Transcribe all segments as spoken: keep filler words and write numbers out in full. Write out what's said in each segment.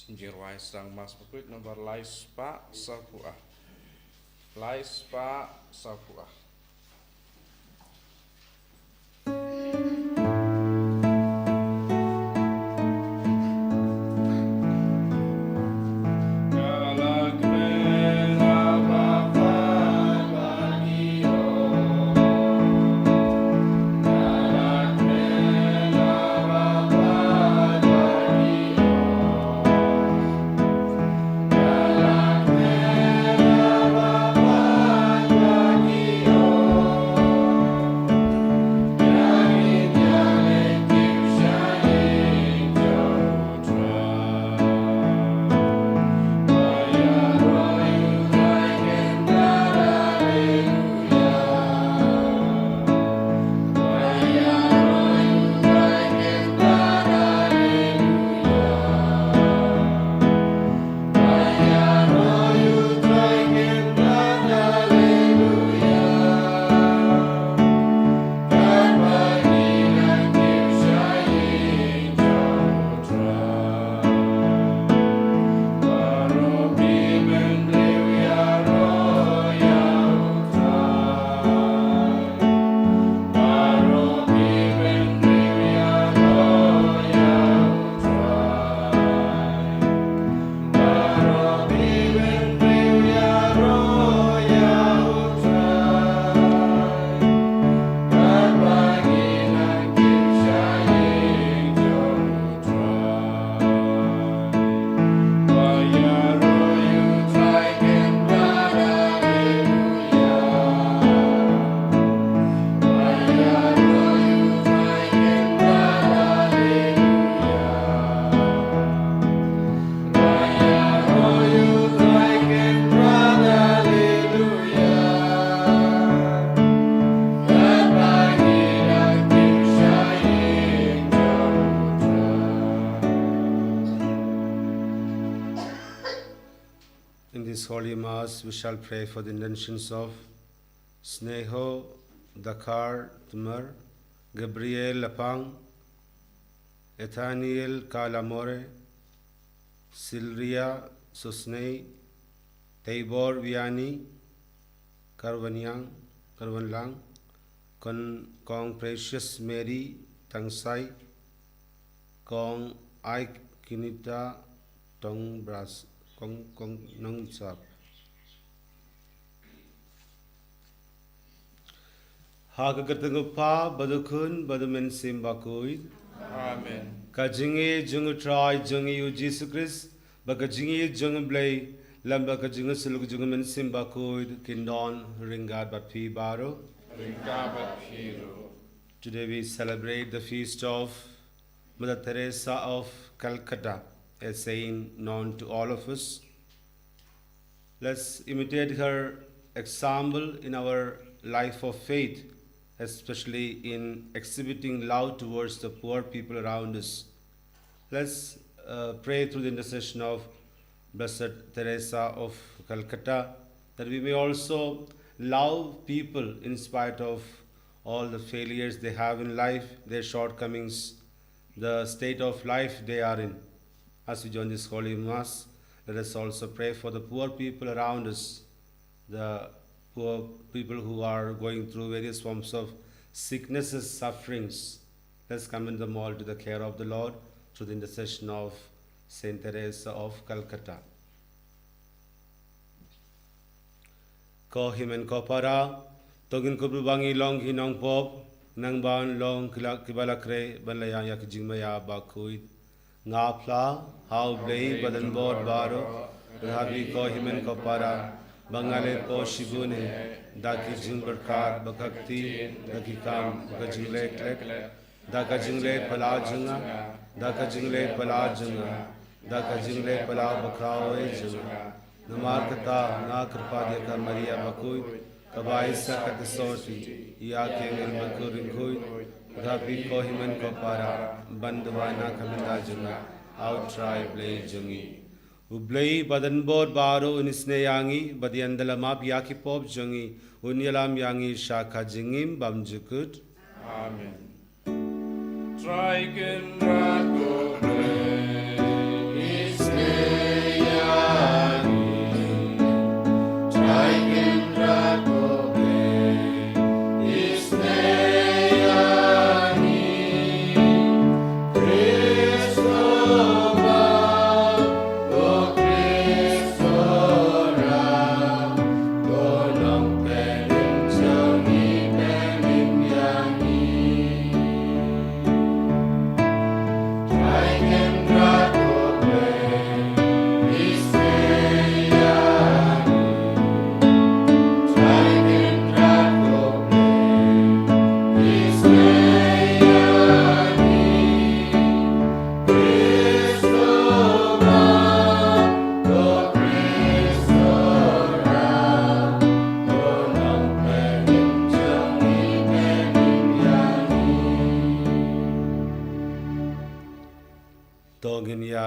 Jingrwai sdang Mass Bakhuid number lai spah sawphew ar. Lai spah sawphew ar. In this Holy Mass, we shall pray for the intentions of Sneho Dakar Tmar, Gabriel Lapang, Ethaniel Kalamore, Silria Sosnei, Teibor Viani, Karwanyang, Karwanlang, Kon-, Kong Precious Mary Tangsai, Kong Aikinita Tong Bras, Kong, Kong Nong Sap. Ha ka kyrteng u Kpa, bad u Khun, bad u Mynsiem Bakhuid. Amen. Ka jingïeit jong u Trai jong ngi u Jisu Khrist, bad ka jingïeit jong u Blei, lem bad ka jingïeit jong u Mynsiem Bakhuid, kin don ryngkat bad phi baroh. Ryngkat bad phi ruh. Today we celebrate the feast of Mother Teresa of Calcutta, a saint known to all of us. Let's imitate her example in our life of faith, especially in exhibiting love towards the poor people around us. Let's, uh, pray through the intercession of Blessed Teresa of Calcutta, that we may also love people in spite of all the failures they have in life, their shortcomings, the state of life they are in. As we join this Holy Mass, let us also pray for the poor people around us, the poor people who are going through various forms of sicknesses, sufferings. Let's commend them all to the care of the Lord through the intercession of Saint Teresa of Calcutta. Ko hynmen ko para, to ngin kyrkhu ba ngin long ki nongpop, nang ban long ki la, ki ba la khreh, ban la ïa, ïa ki jingmaïa bakhuid. Nga phla ha U Blei badonbor baroh, bad ha phi ko hynmen ko para, ba nga la pop shibun eh, da ki jingpyrkhat bad ka ktien, da ki kam bad ka jingleh klet, da ka jingleh phylla jong nga, da ka jingleh phylla jong nga, da ka jingleh phylla bakhraw eh jong nga. Namar kata nga kyrpad ïa ka Maria bakhuid, kaba ai sa ka thylliej ïa ki angel bad ki riewkhuid, bad ha phi ko hynmen ko para, ban duwai na ka bynta jong nga ha U Trai Blei jong ngi. U Blei badonbor baroh un isynei ïa ngi, bad un ïa la map ïa ki pop jong ngi, un ïalam ïa ngi sha ka jingim bymjukut. Amen. Trai Kynrad ko Blei, isynei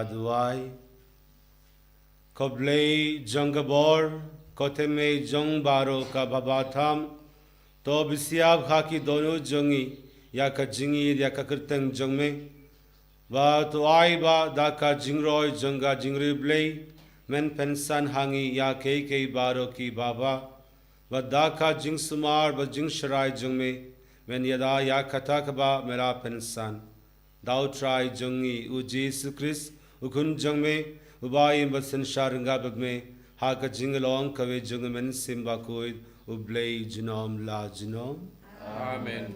Duwai. Ko Blei jong ka bor, ko thymmei jong baroh ka babatham, to bisiap ha ki dohnud jong ngi ïa ka jingïeit ïa ka kyrteng jong me. Ba to ai ba da ka jingroi jong ka jingriewblei, men pynsan ha ngi ïa kiei kiei baroh ki babha. Ba da ka jingsumar bad jingsharai jong me, men ïada ïa kata kaba me la pynsan. Da U Trai jong ngi U Jisu Khrist, U Khun jong me, uba im bad synshar ryngkat bad me, ha ka jinglong kawei jong U Mynsiem Bakhuid, U Blei junom la junom. Amen.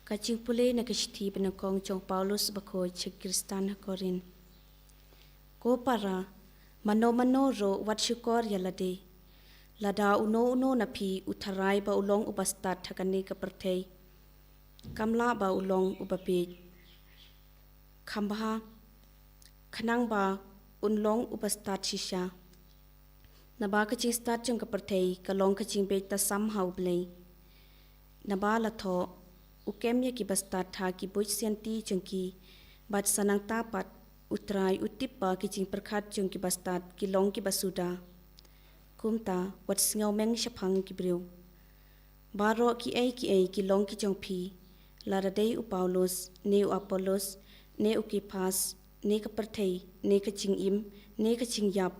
Ka jingpule na ka shithi banyngkong jong u Paulus bakhuid sha ki Khristan ha Korinth. Ko para, mano mano ruh wat shukor ïa lade. Lada uno uno na phi u tharai ba u long u bastad ha kane ka pyrthei, kam lah ba u long u babieit. Kham bha, khnang ba un long u bastad shisha. Naba ka jingstad jong ka pyrthei ka long ka jingbeit tasam ha U Blei. Naba la thoh, u kem ïa ki bastad ha ki buit sianti jong ki, bad sa nangta pat U Trai u tip ba ki jingpyrkhat jong ki bastad ki long kiba suda. Kumta, wat sngewmeng shaphang ki briew. Baroh kiei kiei ki long ki jong phi, lada dei u Paulus, ne u Apollos, ne u Kephas, ne ka pyrthei, ne ka jingim, ne ka jingïap,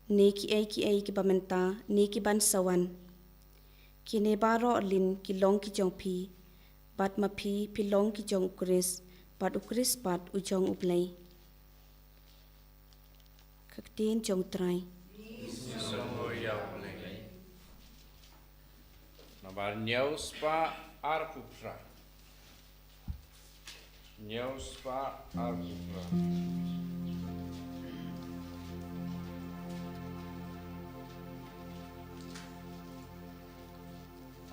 ne kiei kiei kiba mynta, ne ki ban sa wan. Kine baroh lin ki long ki jong phi, bad ma phi phi long ki jong U Khrist, bad U Khrist pat u jong U Blei. Ka ktien jong U Trai. Ngi sngew ïa U Blei. Namar hynñiew spah arphew phra. Hynñiew spah arphew phra.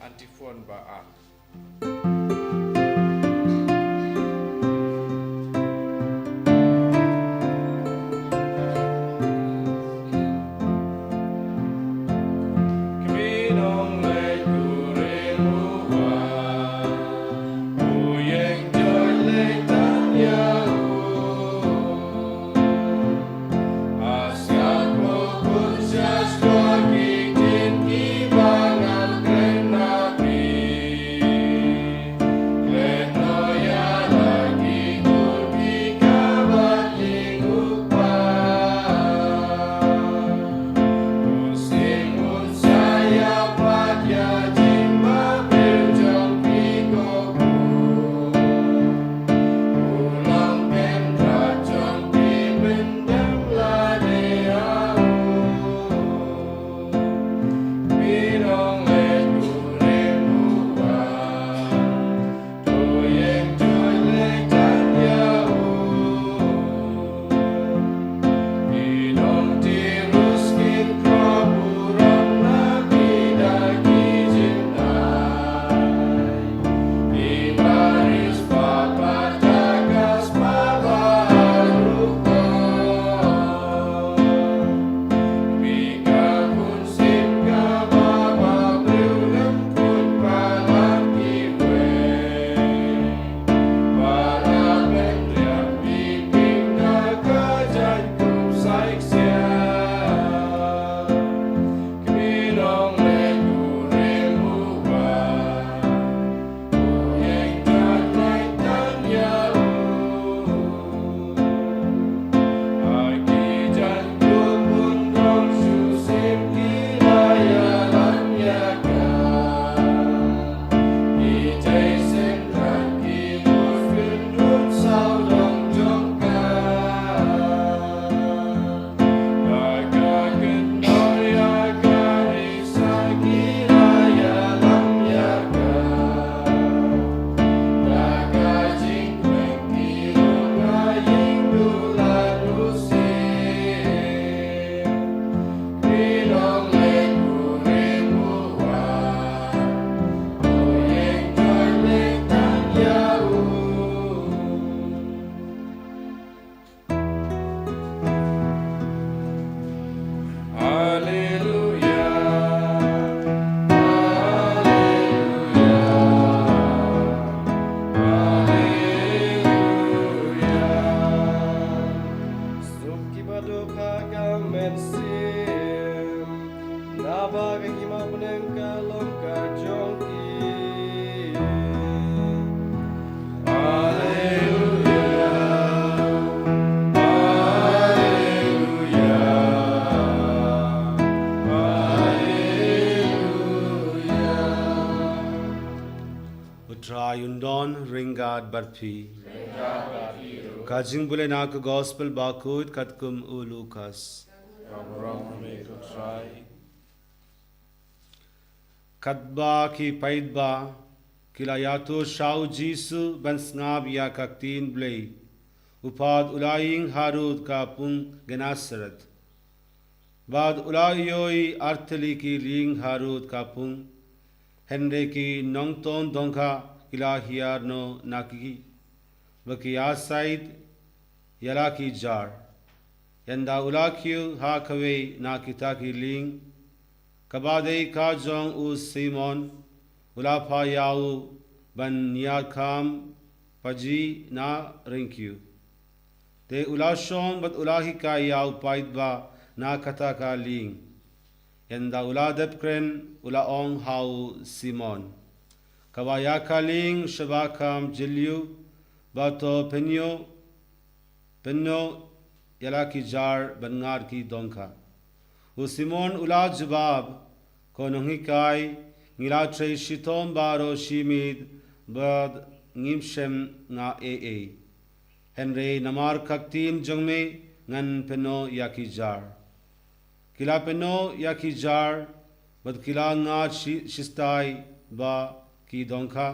Antiphon ba ar. Ka mynsiem, naba ka hima bneng ka long ka jong ki. Alleluia, alleluia, alleluia. U Trai un don ryngkat bad phi. Ka jingbulei na ka Gospel Bakhuid katkum u Lukas. Ka burom ha me ko Trai. Katba ki paidbah ki la ïatur sha u Jisu ban sngap ïa ka ktien Blei, u pat u la ïeng harud ka pung Gennesaret. Bad u la ïohi artylli ki lieng harud ka pung, hynrei ki nongtong dongkha ki la hiar noh na ki, ba ki ïasaid ïa la ki jar. Ynda u la kiew ha kawei na kita ki lieng, kaba dei ka jong u Simon, u la phah ïa u ban ïaid kham paji na ryngkiew. Te u la shong bad u la hikai ïa u paidbah na kata ka lieng. Ynda u la dep kren, u la ong ha u Simon, kaba ïa ka lieng shaba kham jylliew, ba to pynïoh, pynïoh ïa la ki jar ban ngat ki dongkha. U Simon u la jubab, ko nonghikai, ngi la trei shitom baroh shi miet bad ngim shym ngah ei ei. Hynrei namar ka ktien jong me ngan pynïoh ïa ki jar. Ki la pynïoh ïa ki jar, bad ki la ngat shi-, shistai bad ki dongkha.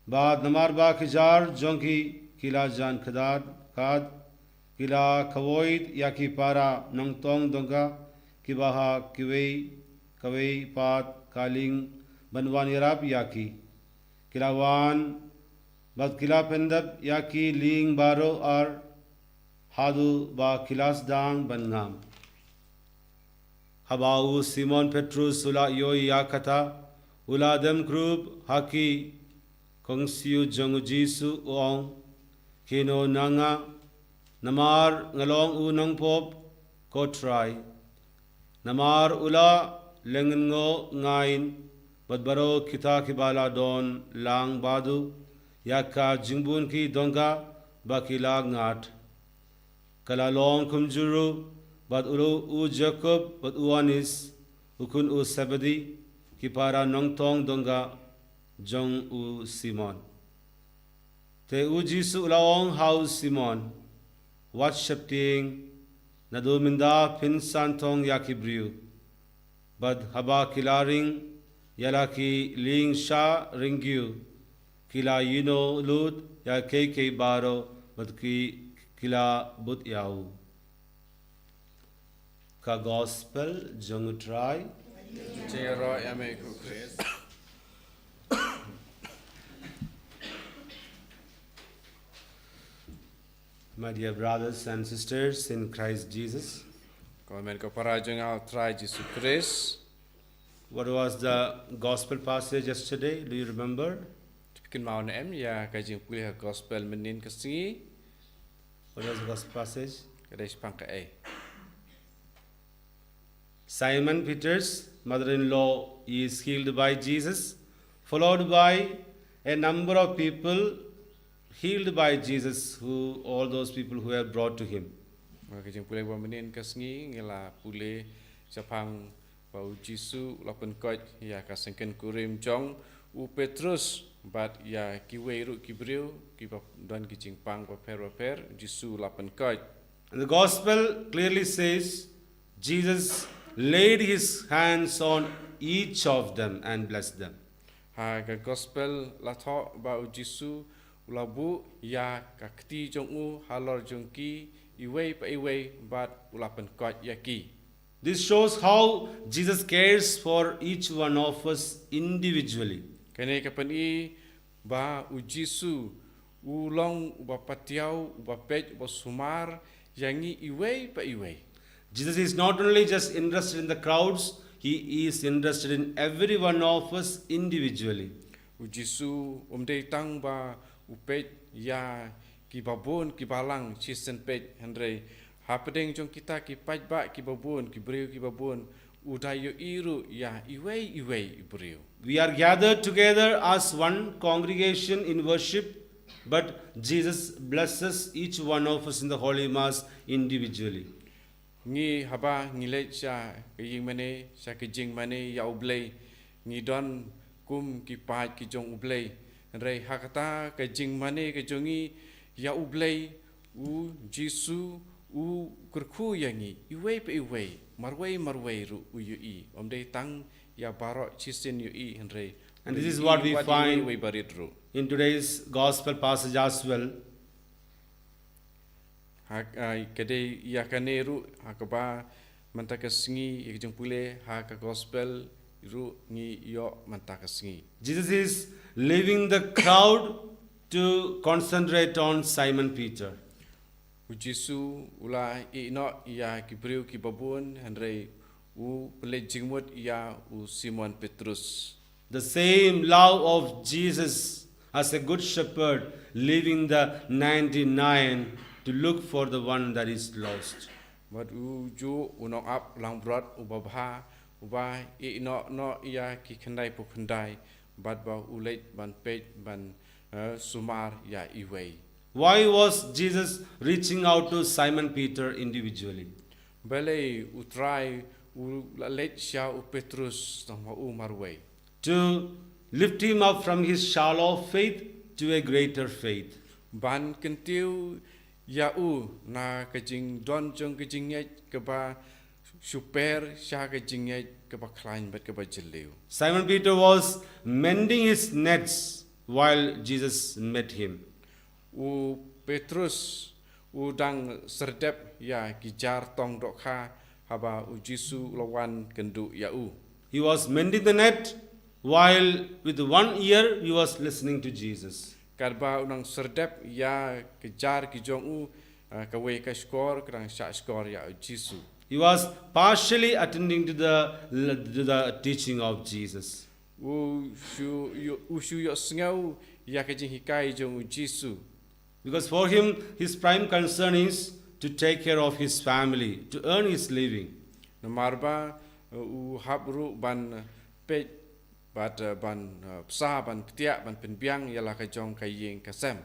Bad namar ba ki jar jong ki ki la jan kdad, kad, ki la kawoi ïa ki para nongtong dongkha, kiba ha kiwei, kawei pat ka lieng ban wan ïarap ïa ki. Ki la wan, bad ki la pyndep ïa ki lieng baroh ar, haduh ba ki la sdang ban ngam. Haba u Simon Petrus u la ïohi ïa kata, u la dem krup ha ki kongsiew jong u Jisu u ong, kino na nga, namar nga long u nongpop, ko Trai. Namar u la lyngngoh ngain bad baroh kita kiba la don lang bad u ïa ka jingbun ki dongkha ba ki la ngat. Ka la long kumjuh ruh bad u, u Jakob bad u Ïoannis, u khun u Sebedi, ki para nongtong dongkha jong u Simon. Te u Jisu u la ong ha u Simon, wat sheptieng, naduh mynta phin sangtong ïa ki briew. Bad haba ki la ring ïa la ki lieng sha ryngkiew, ki la ïehnoh lut ïa kiei kiei baroh bad ki, ki la bud ïa u. Ka Gospel jong u Trai. Jingïaroh ïa me ko Khrist. My dear brothers and sisters in Christ Jesus. Ko hynmen ko para jong nga ha u Trai Jisu Khrist. What was the gospel passage yesterday? Do you remember? Phi kynmaw ne em ïa ka jingpule ha gospel mynnin ka sngi? What was the gospel passage? Ka dei shaphang kaei? Simon Peter's mother-in-law is healed by Jesus, followed by a number of people healed by Jesus, who, all those people who were brought to him. Ka jingpule ba mynnin ka sngi ngi la pule shaphang ba u Jisu u la pynkoit ïa ka syngkien kurim jong u Petrus bad ïa kiwei ruh ki briew kiba don ki jingpang bapher bapher, u Jisu u la pynkoit. And the gospel clearly says, Jesus laid his hands on each of them and blessed them. Ha ka gospel la thoh ba u Jisu u la buh ïa ka kti jong u halor jong ki iwei pa iwei bad u la pynkoit ïa ki. This shows how Jesus cares for each one of us individually. Kane ka pyni ba u Jisu u long uba patiaw, uba peit, uba sumar ïa ngi iwei pa iwei. Jesus is not only just interested in the crowds, he is interested in every one of us individually. U Jisu um dei tang ba u peit ïa ki babun ki balang shisien peit, hynrei Hapdeng jong kita ki paidbah kiba bun, ki briew kiba bun, u da ïohi ruh ïa iwei iwei i briew. We are gathered together as one congregation in worship, but Jesus blesses each one of us in the Holy Mass individually. Ngi haba ngi leit sha ka ïing mane, sha ka jingmane ïa U Blei, ngi don kum ki paid ki jong U Blei. Hynrei ha kata ka jingmane ka jong ngi ïa U Blei, U Jisu u kyrkhu ïa ngi iwei pa iwei, marwei marwei ruh u ïohi. Ym dei tang ïa baroh shisien ïohi, hynrei And this is what we wat find iwei barit ruh. In today's gospel passage as well, Ha, ah, ka dei ïa kane ruh ha kaba mynta ka sngi, ïa ka jingpule ha ka gospel ruh ngi ïoh mynta ka sngi. Jesus is leaving the crowd to concentrate on Simon Peter. U Jisu u la ïeh noh ïa ki briew kiba bun, hynrei u pynleit jingmut ïa u Simon Petrus. The same love of Jesus as a good shepherd leaving the ninety-nine to look for the one that is lost. Bad u ju u nongap langbrot uba bha, uba ïeh noh noh ïa ki khyndai phew khyndai, bad ba u leit ban peit ban, eh, sumar ïa iwei. Why was Jesus reaching out to Simon Peter individually? Balei U Trai u la leit sha u Petrus tang ma u marwei? To lift him up from his shallow faith to a greater faith. Ban kyntiew ïa u na ka jingdon jong ka jingngeit kaba shu per sha ka jingngeit kaba khlaiñ bad kaba jylliew. Simon Peter was mending his nets while Jesus met him. U Petrus u dang syrdep ïa ki jar tong dohkha haba u Jisu u la wan kynduh ïa u. He was mending the net while with one ear he was listening to Jesus. Katba u dang syrdep ïa ki jar ki jong u, ah, kawei ka shkor ka dang shah shkor ïa u Jisu. He was partially attending to the, to the teaching of Jesus. U shu ïoh, u shu ïohsngew ïa ka jinghikai jong u Jisu. Because for him, his prime concern is to take care of his family, to earn his living. Namar ba, eh, u hap ruh ban peit bad, eh, ban, eh, bsa, ban ktiah, ban pynbiang ïa la ka jong ka ïing ka sem.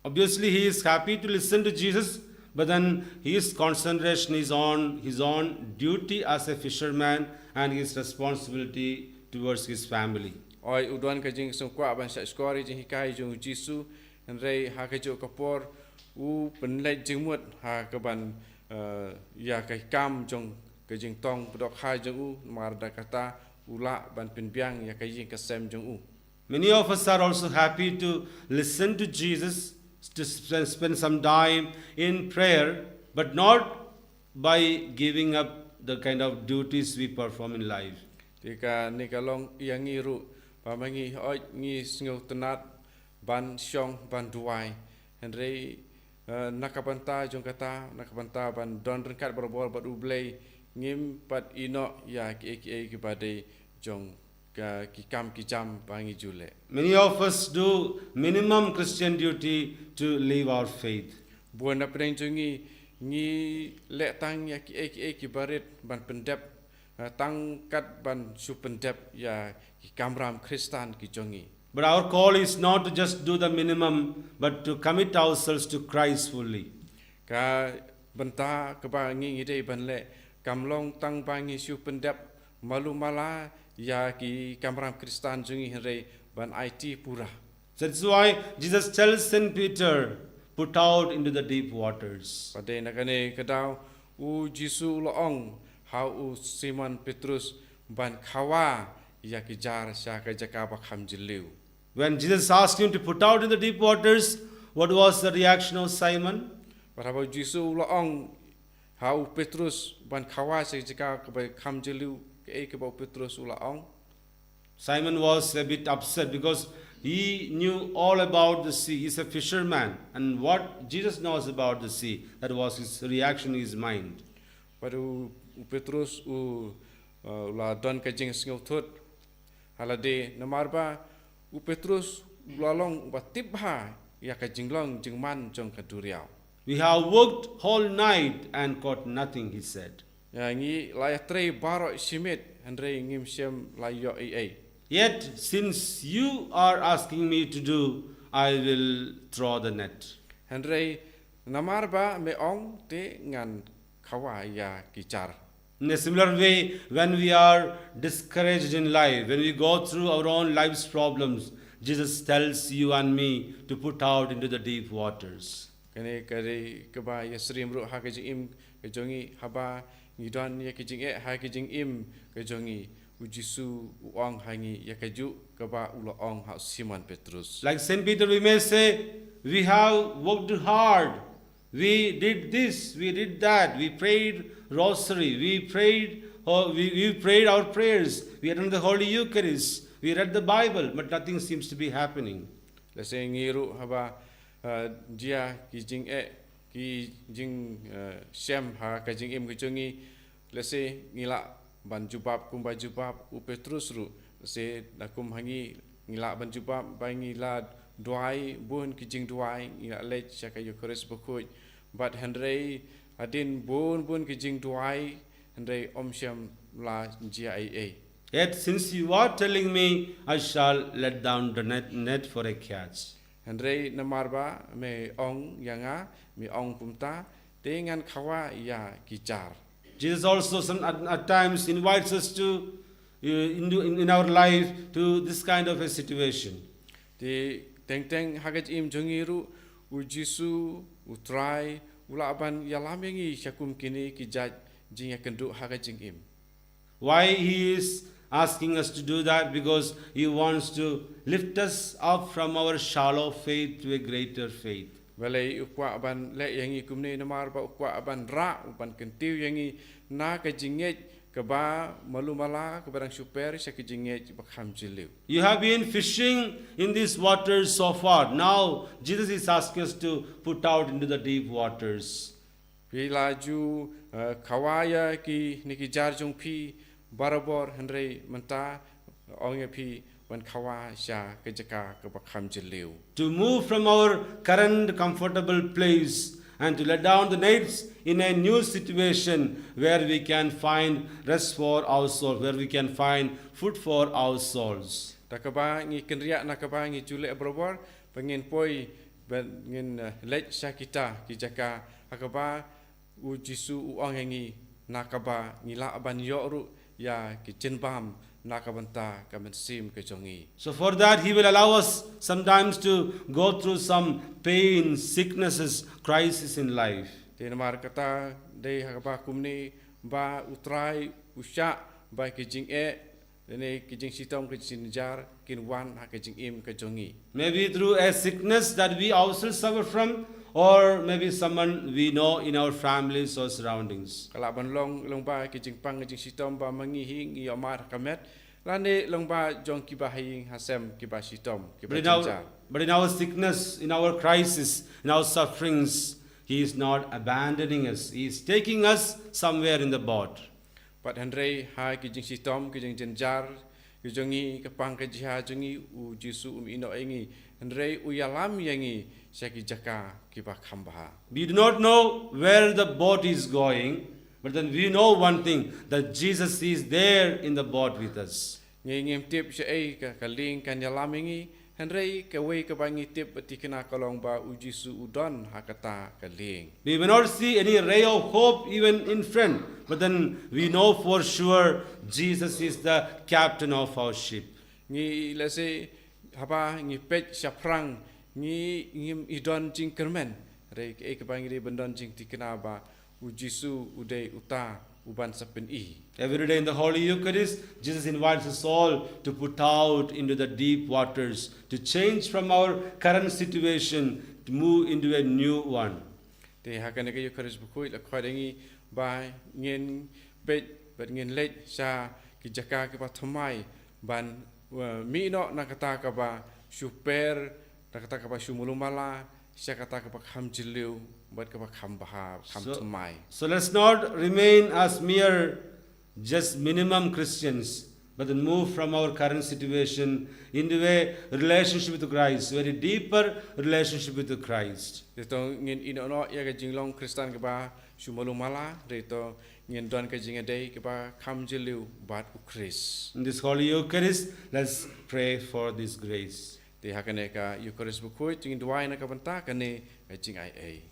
Obviously, he is happy to listen to Jesus, but then his concentration is on his own duty as a fisherman and his responsibility towards his family. Oi, u don ka jingsngewkwah ban shah shkor ïa ka jinghikai jong u Jisu, hynrei ha kajuh ka por u pynleit jingmut ha ka ban, eh, ïa ka kam jong ka jingtong dohkha jong u, namar da kata u lah ban pynbiang ïa ka ïing ka sem jong u. Many of us are also happy to listen to Jesus, to spend, spend some time in prayer, but not by giving up the kind of duties we perform in life. Te kane ka long ïa ngi ruh, ba ma ngi hooid ngi sngewtynnad ban shong ban duwai. Hynrei, eh, na ka bynta jong kata, na ka bynta ban don ryngkat barabor bad U Blei, ngim pat ïeh noh ïa kiei kiei kiba dei jong ka, ki kam ki jam ba ngi ju leh. Many of us do minimum Christian duty to live our faith. Bun na pdeng jong ngi, ngi leh tang ïa kiei kiei kiba rit ban pyndep, eh, tang kat ban shu pyndep ïa ki kamram Khristan ki jong ngi. But our call is not to just do the minimum, but to commit ourselves to Christ fully. Ka bynta kaba ngi ngi dei ban leh kam long tang ba ngi shu pyndep malu mala ïa ki kamram Khristan jong ngi, hynrei ban aiti pura. That's why Jesus tells Saint Peter, "Put out into the deep waters." Bad dei na kane ka daw u Jisu u la ong ha u Simon Petrus ban khawa ïa ki jar sha ka jaka ba kham jylliew. When Jesus asked him to put out in the deep waters, what was the reaction of Simon? Bad haba u Jisu u la ong ha u Petrus ban khawa sha ka jaka kaba kham jylliew, kaei kaba u Petrus u la ong? Simon was a bit upset because he knew all about the sea. He's a fisherman. And what Jesus knows about the sea, that was his reaction in his mind. Bad u, u Petrus u, uh, u la don ka jingsngewthuh ha lade, namar ba u Petrus u la long uba tip bha ïa ka jinglong jingman jong ka duriaw. We have worked whole night and caught nothing, he said. Ya, ngi la ïatrei baroh shimiet, hynrei ngim shym la ïoh ei ei. Yet, since you are asking me to do, I will throw the net. Hynrei namar ba me ong, te ngan khawa ïa ki jar. In a similar way, when we are discouraged in life, when we go through our own life's problems, Jesus tells you and me to put out into the deep waters. Kane ka dei kaba ïasyriem ruh ha ka jingim ka jong ngi, haba ngi don ïa ki jingeh ha ka jingim ka jong ngi, u Jisu u ong ha ngi ïa kajuh kaba u la ong ha u Simon Petrus. Like Saint Peter, we may say, we have worked hard. We did this, we did that, we prayed rosary, we prayed, oh, we, we prayed our prayers, we attended the Holy Eucharist, we read the Bible, but nothing seems to be happening. Lehse ngi ruh haba uh, jia ki jingeh, ki jing uh, shem ha ka jingim ka jong ngi, lehse ngi lah ban jubab kumba jubab u Petrus ruh, lehse da kum ha ngi, ngi lah ban jubab ba ngi la duwai bun ki jingduwai, ngi la leit sha ka Eucharist bakhuid, bad hynrei hadien bun bun ki jingduwai, hynrei ym shym la jia ei ei. Yet since you are telling me, I shall let down the net, net for a catch. Hynrei namar ba me ong ïa nga, me ong kumta, te ngan khawa ïa ki jar. Jesus also some, at, at times invites us to, uh, in, in, in our life to this kind of a situation. Te teng teng ha ka jingim jong ngi ruh, u Jisu, u Trai, u lah ban ïalam ïa ngi sha kum kine ki jait jingïakynduh ha ka jingim. Why he is asking us to do that? Because he wants to lift us up from our shallow faith to a greater faith. Balei u kwah ban leh ïa ngi kumne? Namar ba u kwah ban rah, u ban kyntiew ïa ngi na ka jingngeit kaba malu mala, kaba dang shu per, sha ka jingngeit ba kham jylliew. You have been fishing in these waters so far. Now Jesus is asking us to put out into the deep waters. Phi la ju uh, khawa ïa kine ki jar jong phi barabor, hynrei mynta ong ïa phi ban khawa sha ka jaka kaba kham jylliew. To move from our current comfortable place and to let down the nets in a new situation where we can find rest for our soul, where we can find food for our souls. Da kaba ngi kynriah, na kaba ngi ju leh barabor, ba ngin poi, ba ngin uh, leit sha kita ki jaka ha kaba u Jisu u ong ïa ngi, na kaba ngi lah ban ïoh ruh ïa ki jingbam na ka bynta ka mynsiem ka jong ngi. So for that, he will allow us sometimes to go through some pain, sicknesses, crisis in life. Te namar kata dei ha kaba kumne ba u Trai u shah ba ki jingeh, lane ki jingshitom, ki jingjynjar kin wan ha ka jingim ka jong ngi. Maybe through a sickness that we ourselves suffer from, or maybe someone we know in our families or surroundings. Ka lah ban long lyngba ki jingpang, ki jingshitom ba ma ngi hi ngi ïohmad ha ka met, lane lyngba jong kiba ha ïing ha sem, kiba shitom, kiba jynjar. But in our sickness, in our crisis, in our sufferings, he is not abandoning us. He is taking us somewhere in the boat. Bad hynrei ha ki jingshitom, ki jingjynjar ki jong ngi, ka pang ka jia jong ngi, u Jisu um ïehnoh ïa ngi, hynrei u ïalam ïa ngi sha ki jaka kiba kham bha. We do not know where the boat is going, but then we know one thing, that Jesus is there in the boat with us. Ngi ngim tip shaei ka, ka lieng kan ïalam ïa ngi, hynrei kawei kaba ngi tip bad thikna ka long ba u Jisu u don ha kata ka lieng. We may not see any ray of hope even in front, but then we know for sure Jesus is the captain of our ship. Ngi lehse haba ngi peit shaphrang, ngi ngim i don jingkyrmen, hynrei kaei kaba ngi dei ban don jingthikna ba u Jisu u dei uta uban sa pyni. Every day in the Holy Eucharist, Jesus invites us all to put out into the deep waters, to change from our current situation, to move into a new one. Te ha kane ka Eucharist bakhuid la khot ïa ngi ba ngin peit bad ngin leit sha ki jaka kiba thymmai ban uh, mih noh na kata kaba shu per, na kata kaba shu malu mala, sha kata kaba kham jylliew bad kaba kham bha, kham thymmai. So let's not remain as mere just minimum Christians, But then move from our current situation into a relationship with Christ, very deeper relationship with Christ. Te to ngin ïehnoh ïa ka jinglong Khristan kaba shu malu mala, te to ngin don ka jingïadei kaba kham jylliew bad u Khrist. In this Holy Eucharist, let's pray for this grace. Te ha kane ka Eucharist bakhuid, to ngin duwai na ka bynta kane ka jingaiei.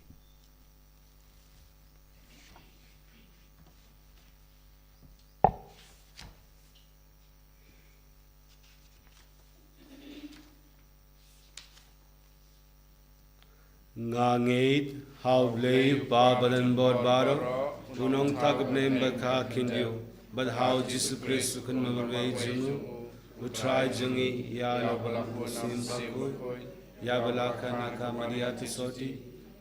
Nga ngeit ha U Blei U Kpa Badonbor Baroh, U Nongthaw ka bneng bad ka khyndiat, bad ha U Jisu Khrist U Khun Bariewspah jong U, U Trai jong ngi, ïa la ba la mynsiem bakhuid, ïa ba la kha na ka Maria Theisotti,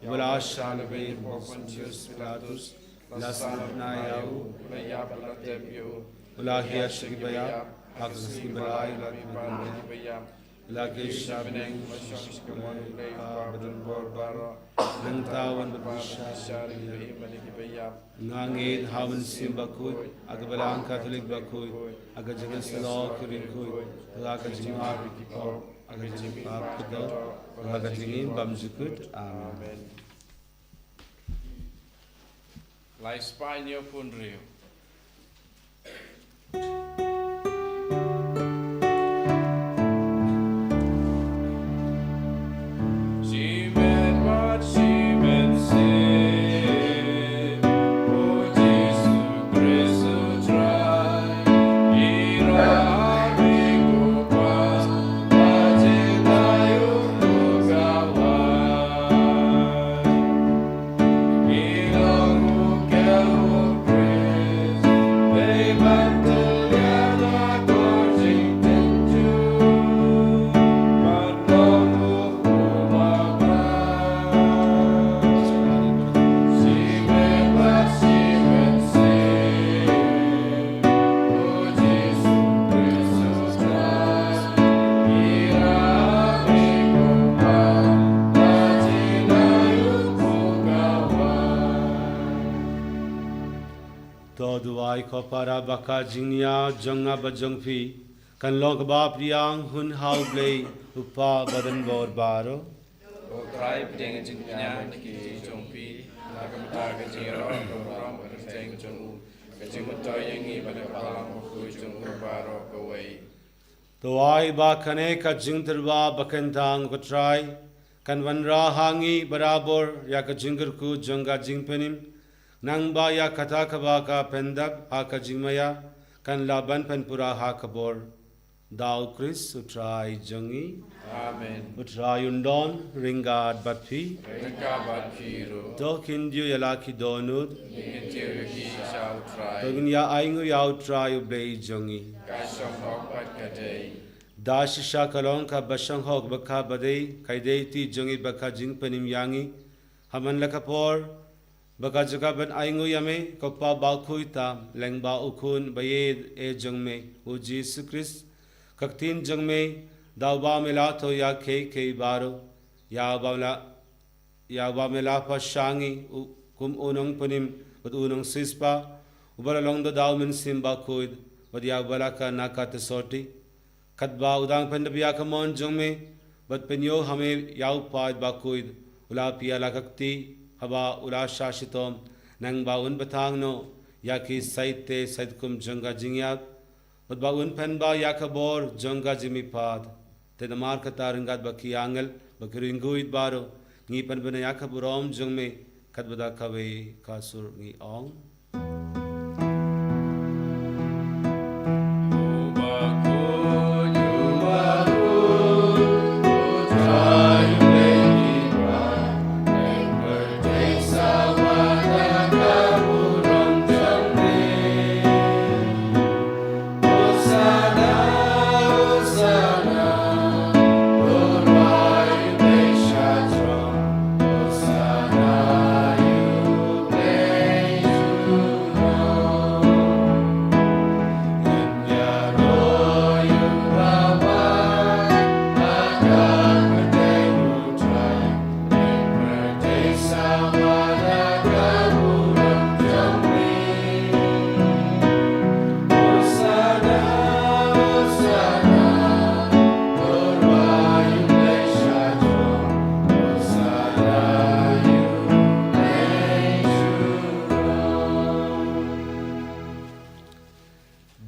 ba la shah lehbeiñ ha u Pontius Pilatus, la sngap noh ïa u, la ïap, la tep ïa u, la hiar sha ki baïap, ha ka sngi ba lai la buh na ki baïap, la kiew sha bneng, la shong sha ka mon U Blei U Kpa Badonbor Baroh, nangta un wan ban bishar ïa ki bad ïa ki baïap. Nga ngeit ha u Mynsiem Bakhuid, ha ka Balang Katholik bakhuid, ha ka jingïasyllok ki riewkhuid, ha ka jingmap ïa ki pop, ha ka jingpynbaptis, ha ka jingim bymjukut. Amen. Lai spah hynñiew phew hynriew. To duwai ko para ba ka jingïa jong nga bad jong phi kan long kaba pdiang hun ha U Blei U Kpa Badonbor Baroh. Ko Trai, pdiang ka jingpynïaid na ki jong phi, na ka bynta ka jingïaroh ka burom ka kyrteng jong u, ka jingmyntoi ïa ngi bad ïa ka Balang bakhuid jong u baroh kawei. To ai ba kane ka jingtyrwa ba kyntang, ko Trai, kan wanrah ha ngi barabor ïa ka jingkyrkhu jong ka jingpynim, nangba ïa kata kaba ka pyndap ha ka jingmaïa kan lah ban pynpura ha ka bor. Da U Khrist U Trai jong ngi. Amen. U Trai un don ryngkat bad phi. Ryngkat bad phi ruh. To khyndiat ïa la ki dohnud. Ngin khyndiat ïa ki sha U Trai. To ngin ïa ainguh ïa U Trai U Blei jong ngi. Ka shong hok bad ka dei. Da shisha ka long kaba shong hok bad kaba dei, ka dei ti jong ngi bad ka jingpynim ïa ngi. Ha man la ka por, ba ka jaka ban ainguh ïa me, ko Pa bakhuid tam, lyngba U Khun baïeit jong me, U Jisu Khrist, ka ktien jong me, da uba me la thoh ïa kiei kiei baroh, ïa uba me la, ïa uba me la paw sha ngi, u, kum u nongpynim, bad u nongsiewspah, uba la long da u Mynsiem Bakhuid, bad ïa uba la kha na ka Theisotti. Katba u dang pyndep ïa ka mon jong me, bad pynïoh ha me ïa u paid bakhuid, u la pynïaid la ka kti, haba u la shah shitom, nangba un bthah noh ïa ki sait te sait kum jong ka jingïap, bad ba un pynbha ïa ka bor jong ka jingmihpat. Te namar kata ryngkat bad ki angel, bad ki riewkhuid baroh, ngi pynbna ïa ka burom jong me, katba da kawei ka sur ngi ong.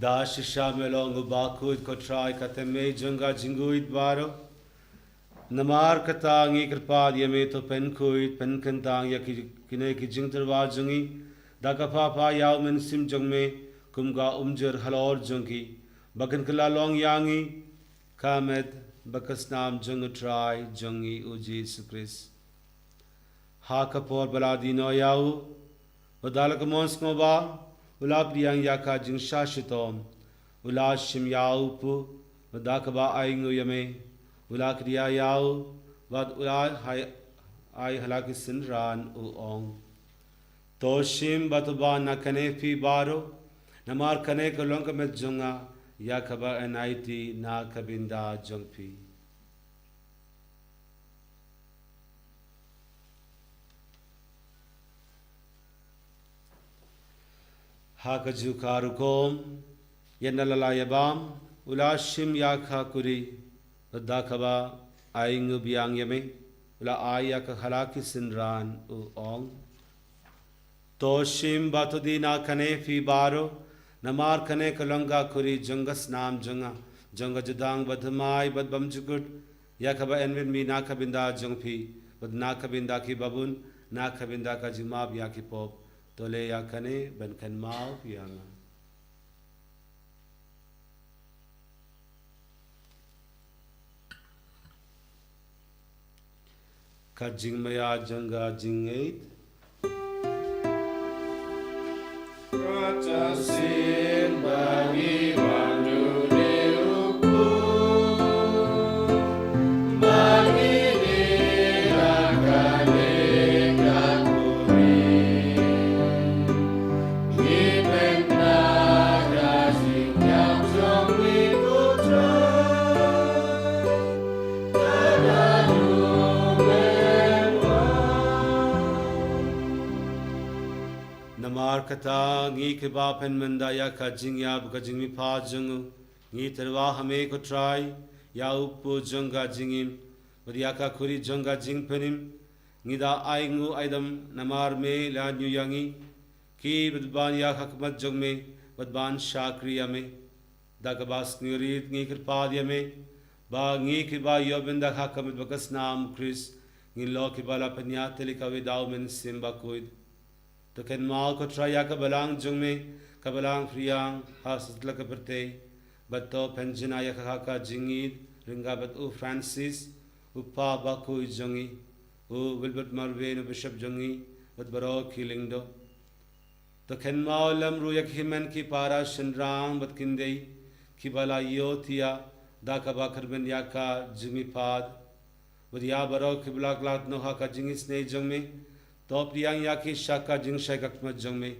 Da shisha me long u bakhuid ko Trai, ka thymmei jong ka jinguid baroh. Namar kata ngi kyrpad ïa me, to pynkhuid pynkyntang ïa ki, kine ki jingtyrwa jong ngi da ka papa ïa u Mynsiem jong me, kum ka umjur halor jong ki, ba kin kylla long ïa ngi ka met bad ka snam jong u Trai jong ngi u Jisu Khrist. Ha ka por ba la die noh ïa u, bad da la ka mon sngewbha, u la pdiang ïa ka jingshah shitom, u la shim ïa u puh, bad da kaba ainguh ïa me, u la kdiah ïa u, bad u la ai, ai ha la ki synran, u ong: To shim bad to ban na kane phi baroh, namar kane ka long ka met jong nga, ïa kaba yn aiti na ka bynta jong phi. Ha ka jong ka rukom, ïa na la la ïa bam, u la shim ïa ka kuri, bad da kaba ainguh biang ïa me, u la ai ïa ka ha la ki synran, u ong: To shim bad to die na kane phi baroh, namar kane ka long ka kuri jong ka snam jong nga, jong ka jutang bathymmai bad bymjukut, ïa kaba yn mih na ka bynta jong phi, bad na ka bynta ki babun, na ka bynta ka jingmap ïa ki pop. To leh ïa kane ban kynmaw ïa nga. Ka jingmaïa jong ka jingngeit. Namar kata, ngi kiba pynmynda ïa ka jingïap bad ka jingmihpat jong u, ngi tyrwa ha me ko Trai, ïa u puh jong ka jingim, bad ïa ka kuri jong ka jingpynim. Ngi da ainguh aidam namar me la ñiew ïa ngi, ki bad ban ïa ka khmat jong me, bad ban shakri ïa me. Da kaba sngewrit ngi kyrpad ïa me, ba ngi kiba ïoh bynta ha ka met bad ka snam u Khrist, ngin long kiba la pynïatylli kawei da u Mynsiem Bakhuid. To kynmaw ko Trai ïa ka balang jong me, ka balang phriang ha satlak ka pyrthei, bad to pynjngai ïa ka ha ka jingïeit ryngkat bad u Francis, u Pap bakhuid jong ngi, u Wilbert Marwein, u Bishop jong ngi, bad baroh ki lyngdoh. To kynmaw lem ruh ïa ki hynmen ki para shynrang bad kynthei, kiba la ïohthiah da kaba kyrmen ïa ka jingmihpat. Bad ïa baroh kiba la khlad noh ha ka jingisynei jong me, to pdiang ïa ki sha ka jingshai khmat jong me.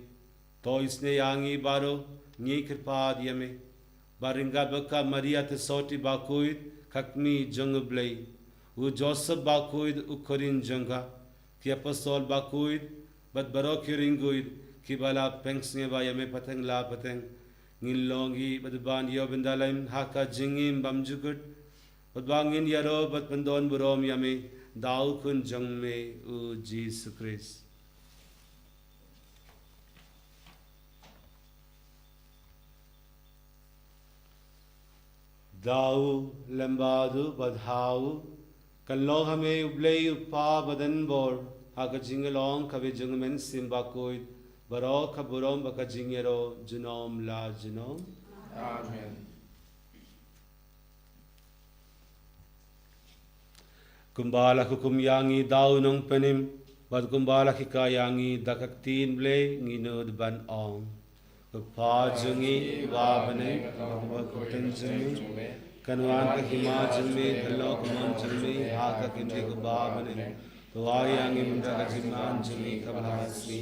To isynei ïa ngi baroh, ngi kyrpad ïa me, ba ryngkat bad ka Maria Theisotti bakhuid, ka kmie jong u Blei, u Joseph bakhuid u khun jong ka, ki apostol bakhuid, bad baroh ki riewkhuid, kiba la pynsngewbha ïa me pateng la pateng, ngin long ki bad ban ïoh bynta lem ha ka jingim bymjukut, bad ba ngin ïaroh bad pyndonburom ïa me da u Khun jong me u Jisu Khrist. Da u lem bad u bad ha u, kan long ha me u Blei u Kpa badan bor, ha ka jinglong kaba jong u Mynsiem Bakhuid, baroh ka burom bad ka jingïaroh junom la junom. Amen. Kumba la hukum ïa ngi da u Nongpynim, bad kumba la hikai ïa ngi da ka ktien Blei, ngin nud ban ong: Ko Kpa jong ngi uba ha bneng, ka bynta jong me kan wan, ka hima jong me kan long, ka mon jong me ha ka khyndiat kumba ha bneng. To ai ïa ngi mynta ka jingman jong ngi kaba ha ka sngi,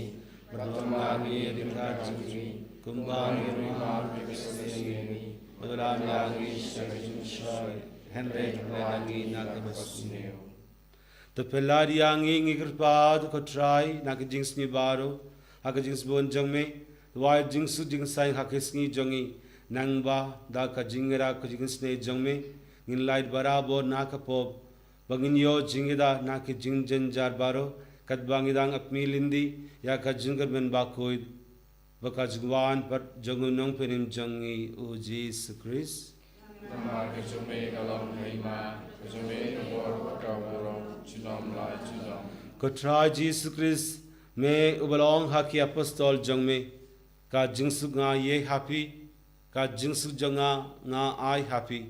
bad to ïoh ïa ngi ïa ka jong ngi, kumba ngi ïoh ïa ki sngewsih ïa ngi, bad to lam ïa ngi sha ka jingshoi, hynrei to pynlait ïa ngi na kaba sniew. To pynlait ïa ngi, ngi kyrpad ko Trai, na ka jingsniew baroh ha ka jingsbun jong me, to ai jingsuk jingsaiñ ha ka sngi jong ngi, nangba da ka jingïarap ka jingisynei jong me, ngin lait barabor na ka pop, ba ngin ïoh jingïada na ki jingjynjar baroh, katba ngi dang ap mih lynti ïa ka jingkyrmen bakhuid. bad ka jingwan pat jong u Nongpynim jong ngi u Jisu Khrist. Namar ka jong me ka long ka hima, ka jong me ka bor bad ka burom, junom la junom. Ko Trai Jisu Khrist, me uba la ong ha ki apostol jong me, ka jingsuk nga ïa ha phi, ka jingsuk jong nga nga ai ha phi.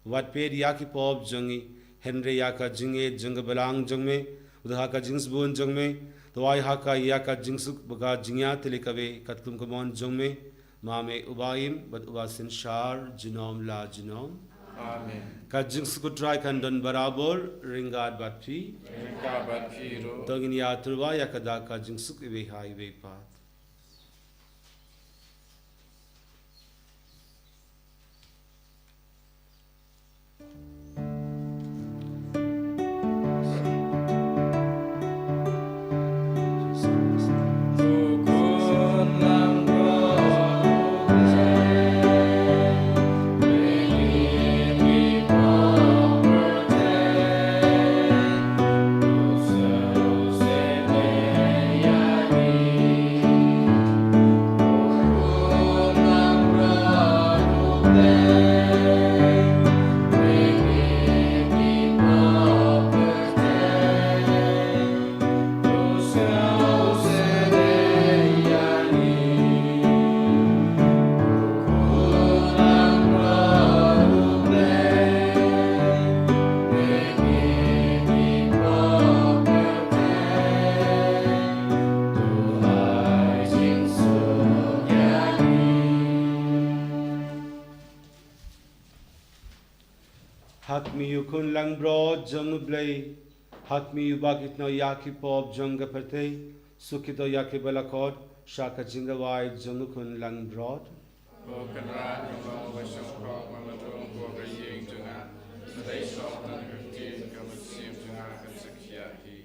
Wat peit ïa ki pop jong ngi, hynrei ïa ka jingïeit jong ka balang jong me, bad ha ka jingsbun jong me, to ai ha ka ïa ka jingsuk bad ka jingïatylli kaba katkum ka mon jong me, ma me uba im bad uba synshar junom la junom. Amen. Ka jingsuk u Trai kan don barabor ryngkat bad phi. Ryngkat bad phi ruh. To ngin ïatyrwa ïa ka dak ka jingsuk iwei ha iwei pat. Ha khmih u Khun langbrot jong U Blei, ha khmih u ba kit noh ïa ki pop jong ka pyrthei, suk kit noh ïa ki ba la khot sha ka jingkawei jong u Khun langbrot. Ko Kynrad jong nga, ba shong khop, ba la rung ko ka ïing jong nga, ba dei shong na ka ktien ka mynsiem jong nga kan sa khia hi.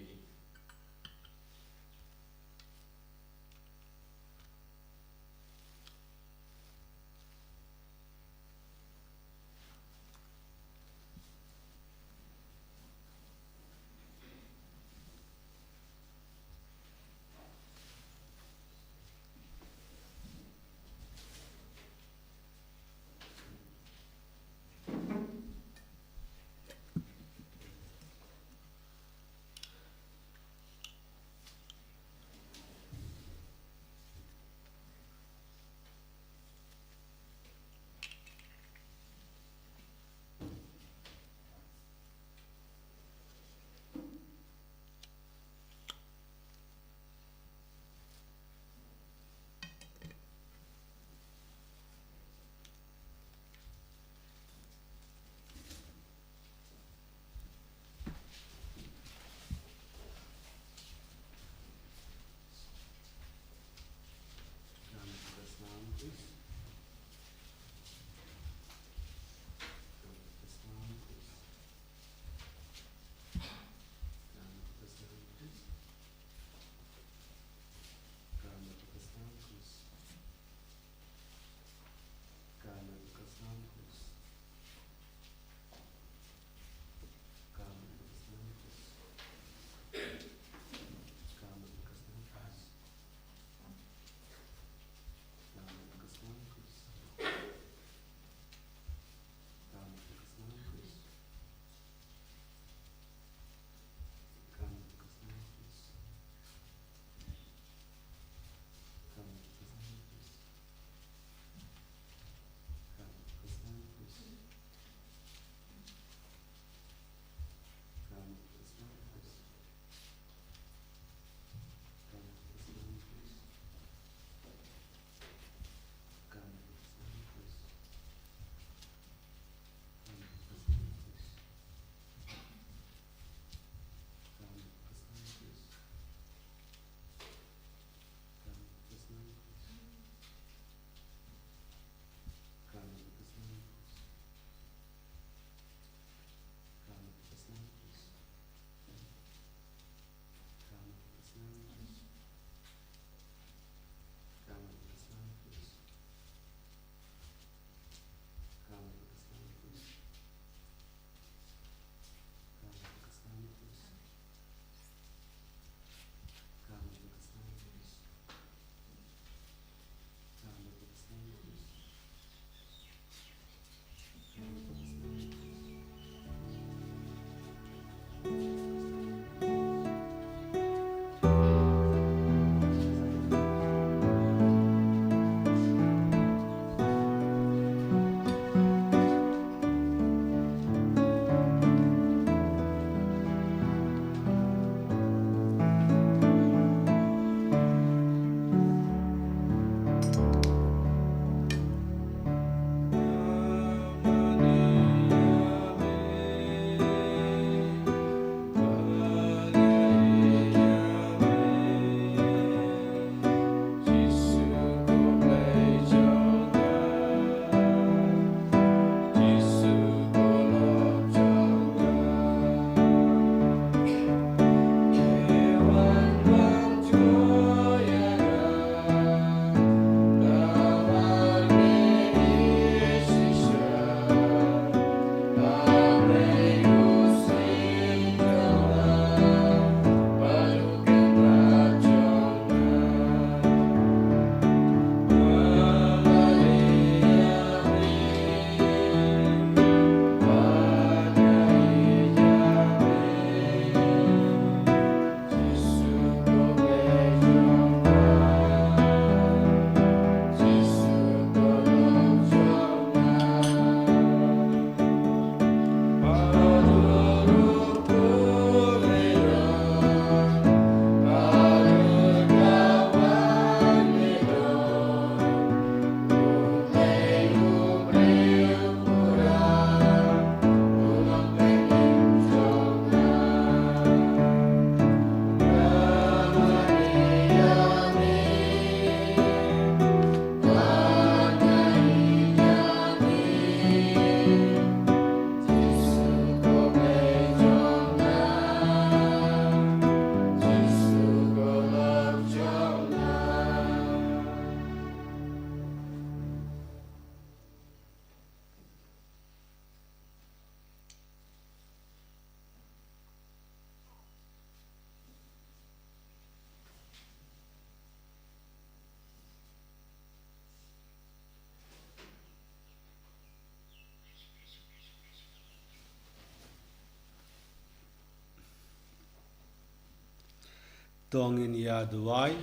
To ngin ïa duwai.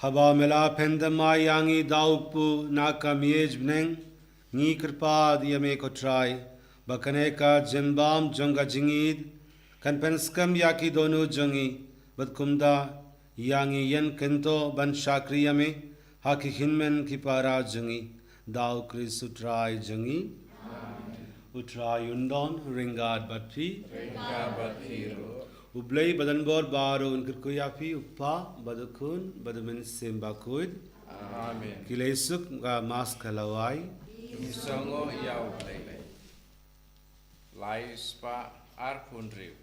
Haba me la pyndem ïa ngi da u kpu na ka miej bneng, ngi kyrpad ïa me ko Trai, ba kane ka jingbam jong ka jingïeid kan pynskhem ïa ki dohnud jong ngi, bad kumta ïa ngi ïeng kyntoh ban shakri ïa me ha ki hynmen ki para jong ngi, da u Khrist u Trai jong ngi. U Trai un don ryngkat bad phi. Ryngkat bad phi ruh. U Blei badonbor baroh un kyrkhu ïa phi, u Kpa bad u Khun bad u Mynsiem Bakhuid. Amen. Ki leit suk, ka Mass ka la wai. Ki sngew ïa u Blei. Lai spah arphew hynriew.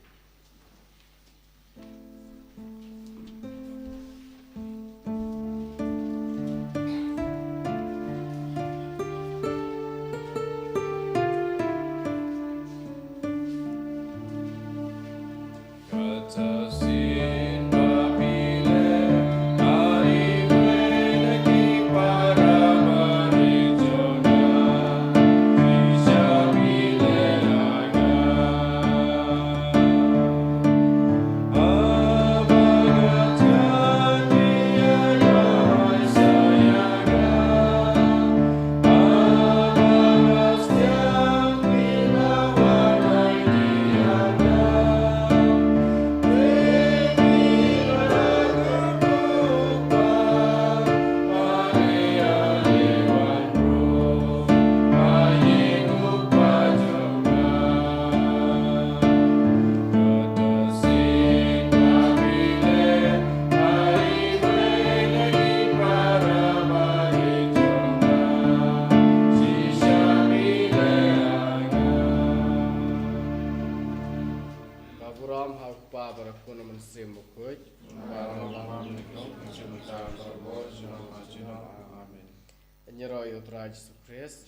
Ka burom ha u Kpa bad u Khun bad u Mynsiem Bakhuid. Amen. Ngi ïaroh ïa u Trai Jisu Khrist.